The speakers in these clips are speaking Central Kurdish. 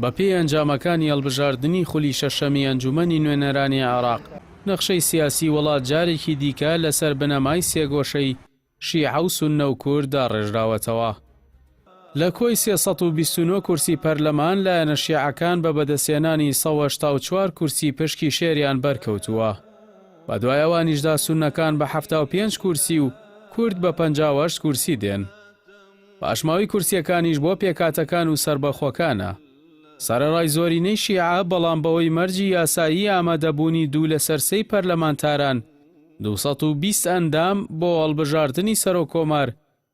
بەپێی ئەنجامەکانی هەڵبژاردنی خولی شەشەمی ئەنجومەنی نوێنەرانی عێراق، نەخشەی سیاسی وڵات جارێکی دیکە لەسەر بنەمای سێگۆشەی شیعە و سوننە و کورد داڕێژراوەتەوە. لە کۆی 329 کورسی پەرلەمان، لایەنە شیعەکان بە بەدەستهێنانی 184 کورسی پشکی شێریان بەرکەوتووە. بەدوای ئەوانیشدا سوننەکان بە 75 کورسی و کورد بە 58 کورسی دێن. پاشماوەی کورسییەکانیش بۆ پێکهاتەکان و سەربەخۆکانە. سەرەڕای زۆرینەی شیعە، بەڵام بەهۆی مەرجی یاسایی ئامادەبوونی دوو لەسەر سێی پەرلەمانتاران، 220 ئەندام، بۆ هەڵبژاردنی سەرۆککۆمار،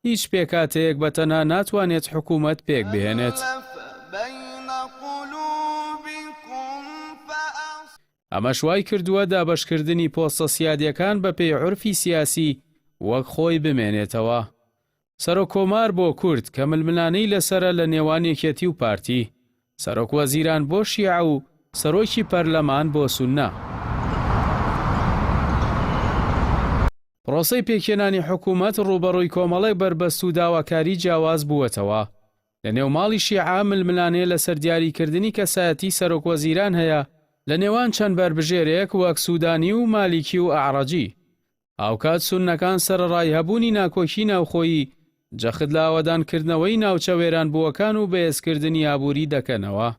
هیچ پێکهاتەیەک بە تەنها ناتوانێت حکوومەت پێکبهێنێت. ئەمەش وای کردووە دابەشکردنی پۆستە سیادییەکان بەپێی عورفی سیاسی وەک خۆی بمێنێتەوە. سەرۆک کۆمار بۆ کورد کە ململانێی لەسەرە لە نێوان یەکێتی و پارتی، سەرۆک وەزیران بۆ شیعە و سەرۆکی پەرلەمان بۆ سوننە. پرۆسەی پێکهێنانی حکوومەت ڕووبەڕووی کۆمەڵێک بەربەست و داواکاری جیاواز بووەتەوە. لە نێو ماڵی شیعە ململانێ لەسەر دیاریکردنی کەسایەتی سەرۆک وەزیران هەیە لە نێوان چەند بەربژێرێک وەک سوودانی و مالیکی و ئەعرەجی. هاوکات سوننەکان سەرەڕای هەبوونی ناکۆکی ناوخۆیی، جەخت لە ئاوەدانکردنەوەی ناوچە وێرانبووەکان و بەهێزکردنی ئابووری دەکەنەوە.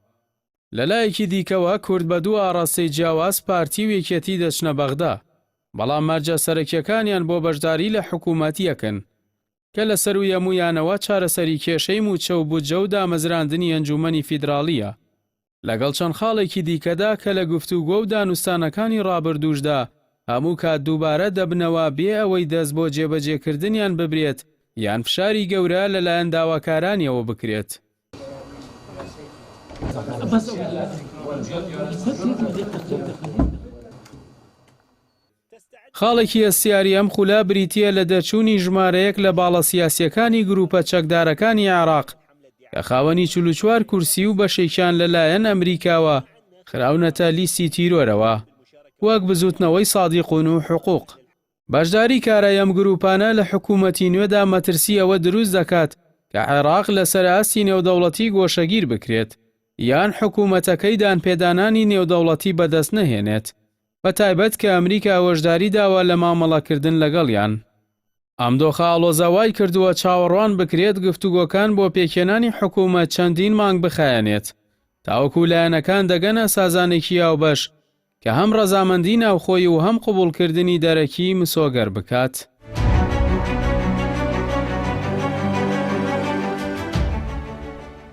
لەلایەکی دیکەوە کورد بە دوو ئاڕاستەی جیاواز پارتی و یەکێتی دەچنە بەغدا، بەڵام مەرجە سەرەکیەکانیان بۆ بەشداری لە حکوومەت یەکن، کە لە سەرووی هەموویانەوە چارەسەری کێشەی مووچە و بودجە و دامەزراندنی ئەنجوومەنی فیدراڵییە. لەگەڵ چەند خاڵێکی دیکەدا کە لە گفتوگۆ و دانوستانەکانی ڕابردووشدا هەموو کات دووبارە دەبنەوە بێ ئەوەی دەست بۆ جێبەجێکردنیان ببرێت یان فشاری گەورە لەلایەن داواکارانیەوە بکرێت. خاڵێکی هەستیاری ئەم خولە بریتییە لە دەرچوونی ژمارەیەک لە باڵە سیاسییەکانی گرووپە چەکدارەکانی عێراق کە خاوەنی 44 کورسی و بەشێکیان لەلایەن ئەمریکاوە خراونەتە لیستی تیرۆرەوە وەک بزووتنەوەی سادیقون و حقوق. بەشداری کارای ئەم گرووپانە لە حکوومەتی نوێدا مەترسی ئەوە دروست دەکات کە عێراق لەسەر ئاستی نێودەوڵەتی گۆشەگیر بکرێت یان حکوومەتەکەی دانپێدانانی نێودەوڵەتی بەدەست نەهێنێت. بە تایبەت کە ئەمریکا هۆشداری داوە لە مامەڵەکردن لەگەڵیان. ئەم دۆخە ئاڵۆزە وای کردووە چاوەڕوان بکرێت گفتوگۆکان بۆ پێکهێنانی حکوومەت چەندین مانگ بخایەنێت تاوەکو لایەنەکان دەگەنە سازانێکی هاوبەش کە هەم ڕەزامەندی ناوخۆی و هەم قبوڵکردنی دەرەکی مسۆگەر بکات.